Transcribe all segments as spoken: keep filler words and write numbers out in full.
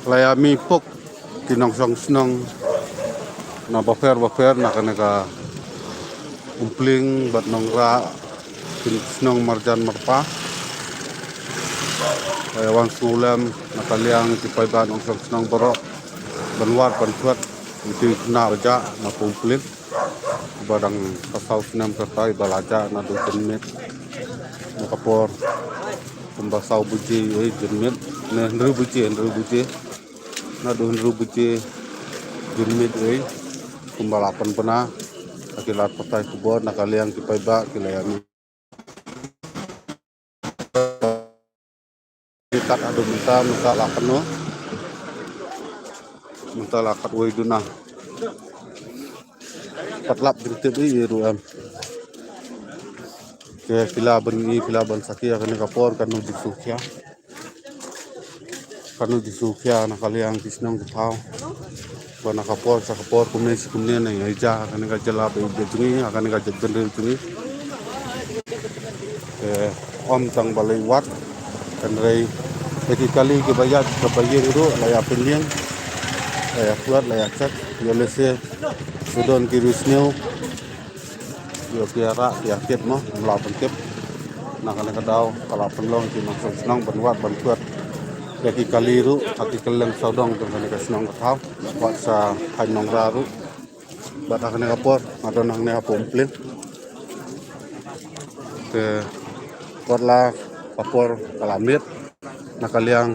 La ïa mih puk ki nongshong shnong na bapher bapher na kane ka Umpling bad Nongrah, ki shnong marjan marpa. La ïa wan sngewlem na ka liang ki paidbah nongshong shnong baroh ban wad ban thuat ïa ki khynnah ba jah na ka Umpling. Ba dang ka saw snem kata ba la jah naduh janmiet na ka por kumba saw baje ei janmiet ne hynriew baje, hynriew baje. Naduh hynriew baje janmiet ei kumba la pynbna. Ki la pathai khubor na ka liang ki paidbah ki la ïa mih. Ki kat haduh mynta, mynta la katno? Mynta la katwei duna. Patlap jingtip ïa ruh em. Ke phi lah ban ngi, phi lah ban sakhi ïa kane ka por katno jingsngewkhia. Katno jingsngewkhia na ka liang ki shnong ki thaw. Ba na ka por sha ka por kumne shi kumne na ïa jia ha kane ka jylla ba ïeit jong ngi, ha kane ka jaitbynriew jong ngi. Te ym tang ba leit wad, hynrei ïa ki kali kiba ïaid kiba ïeng ruh la ïa pynïeng, la ïa thuat, la ïa check, ïoh lehse ki don ki riewsniew. Ïoh ki ïa rah ki ïa kit mo, ym lah ban kit. Na kane ka daw ka la pynlong ki nongshong shnong ban wad ban thuat ïa ki kali ruh ha ki kylleng sawdong jong kane ka shnong ka thaw. Wat sha Thaiñ Nongrah ruh. Bad ha kane ka por nga don hangne hapoh Umpling. Te wat la ka por ka la miet, na ka liang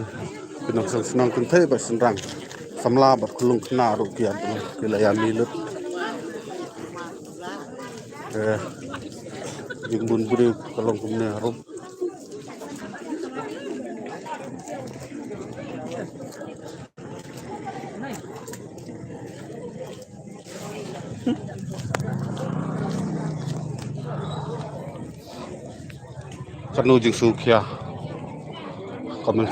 ki nongshong shnong kynthei bad shynrang, samla bad khyllung khynnah ruh ki ïa, ki la ïa mih lut. Te jingbun briew ka long kumne harum. Katno jingsngewkhia. Comment